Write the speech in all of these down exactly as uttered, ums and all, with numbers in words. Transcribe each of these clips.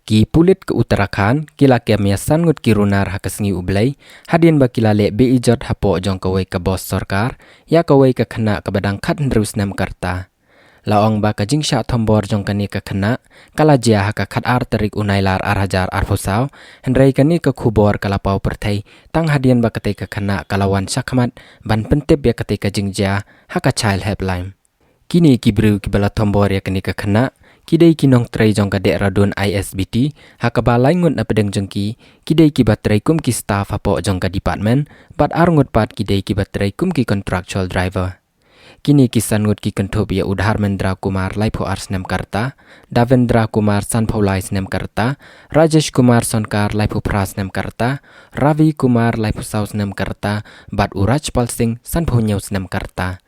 Ki pulit ka Uttarakhand ki la kem ïa san ngut ki runar ha ka sngi U Blei, hadien ba ki la leh beh-ijot hapoh jong kawei ka bus sorkar ïa kawei ka khynnah kaba dang khathynriew snem ka rta. La ong ba ka jingshah thombor jong kane ka khynnah ka la jia ha ka khatar tarik u Nailar ar hajar arphew saw, hynrei kane ka khubor ka la paw pyrthei tang hadien ba katei ka khynnah ka la wan shakhmat ban pyntip ïa katei ka jingjia ha ka Child Helpline. Kine ki briew kiba la thombor ïa kane ka khynnah ki dei ki nongtrei jong ka Dehradun I S B T, ha kaba lai ngut na pdeng jong ki ki dei kiba trei kum ki staff hapoh jong ka department, bad ar ngut pat ki dei kiba trei kum ki contractual driver. Kine ki san ngut ki kynthup ïa u Dharmendra Kumar laiphew ar snem ka rta, Davendra Kumar sanphew lai snem ka rta, Rajesh Kumar Sonkar laiphew phra snem ka rta, Ravi Kumar laiphew saw snem ka rta, bad u Rajpal Singh sanphew hynñiew snem ka rta.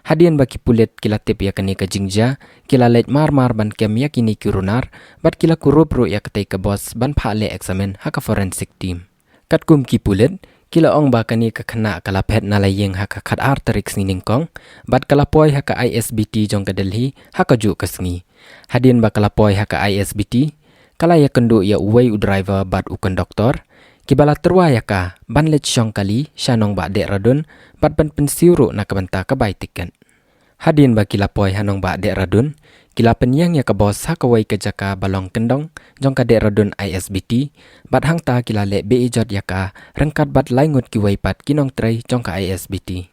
Hadien ba ki pulit ki la tip ïa kane ka jingjia, ki la leit marmar ban kem ïa kine ki runar, bad ki la kurup ruh ïa katei ka bus ban phah leh eksamin ha ka forensic team. Katkum ki pulit, ki la ong ba kane ka khynnah ka la phet na la ïing ha ka khatar tarik sngi nyngkong, bad ka la poi ha ka I S B T jong ka Delhi ha kajuh ka sngi. Hadien ba ka la poi ha ka I S B T, ka la ïakynduh ïa uwei u driver bad u konduktor kiba la tyrwa ïa ka ban leit shong kali sha nongbah Dehradun bad ban pynsiew ruh na ka bynta ka bai tiket. Hadien ba ki la poi ha nongbah Dehradun, ki la pynïeng ïa ka bus ha kawei ka jaka ba long kyndong jong ka Dehradun I S B T, bad hangta ki la leh beh-ijot ïa ka ryngkat bad lai ngut kiwei pat ki nongtrei jong ka I S B T.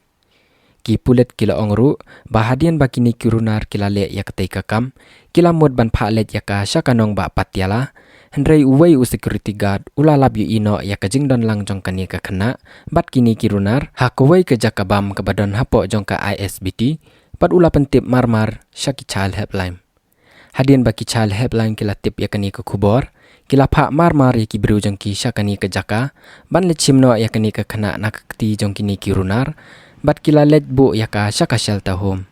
Ki pulit ki la ong ruh ba hadien ba kine ki runar ki la leh ïa katei ka kam, ki la mut ban phah leit ïa ka sha ka nongbah Patiala, hynrei uwei u security guard u la lap ïohi noh ïa ka jingdon lang jong kane ka khynnah bad kine ki runar ha kawei ka jaka bam kaba don hapoh jong ka I S B T, bad u la pyntip marmar sha ki Child Helpline. Hadien ba ki Child Helpline ki la tip ïa kane ka khubor, ki la phah marmar ïa ki briew jong ki sha kane ka jaka ban leit shim noh ïa kane ka khynnah na ka kti jong kine ki runar, bad ki la leit buh ïa ka sha ka shelter home.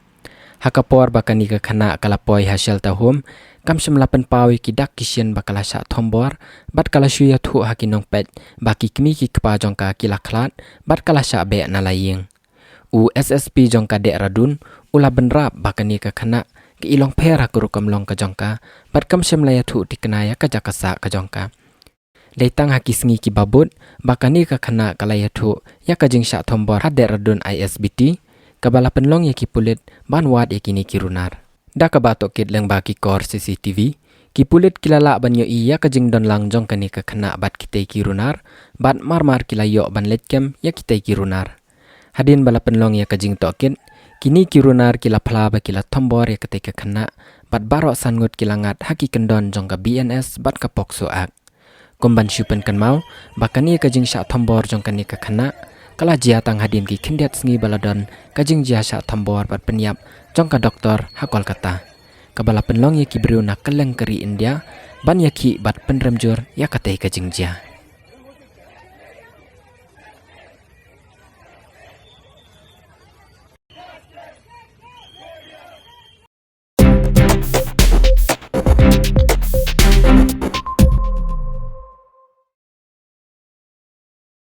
Ha ka por ba kane ka khynnah ka la poi ha shelter home, kam shym la pynpaw ïa ki dak ki shin ba ka la shah thombor, bad ka la shu ïathuh ha ki nongpeit ba ki kmie ki kpa jong ka ki la khlad, bad ka la shah beh na la ïing. U S S P jong ka Dehradun u la bynrap ba kane ka khynnah ka i long pher ha ka rukom long ka jong ka, bad kam shym la ïathuh thikna ïa ka jaka sah ka jong ka. Dei tang ha ki sngi kiba bud ba kane ka khynnah ka la ïathuh ïa ka jingshah thombor ha Dehradun I S B T, kaba la pynlong ïa ki pulit ban wad ïa kine ki runar. Da kaba tohkit lyngba ki kor C C T V, ki pulit ki la lah ban ïohi ïa ka jingdon lang jong kane ka khynnah bad kitei ki runar, bad marmar ki la ïoh ban leit kem ïa kitei ki runar. Hadien ba la pynlong ïa ka jingtohkit, kine ki runar ki la phla ba ki la thombor ïa katei ka khynnah, bad baroh san ngut ki la ngat ha ki kyndon jong ka B N S bad ka POCSO Act. Kum ban shu pynkynmaw ba kane ka jingshah thombor jong kane ka khynnah ka la jia tang hadien ki khyndiat sngi ba la don ka jingjia shah thombor bad pynïap jong ka doktor ha Kolkata, kaba la pynlong ïa ki briew na kylleng ka ri India ban ïakhih bad pynrem jur ïa katei ka jingjia.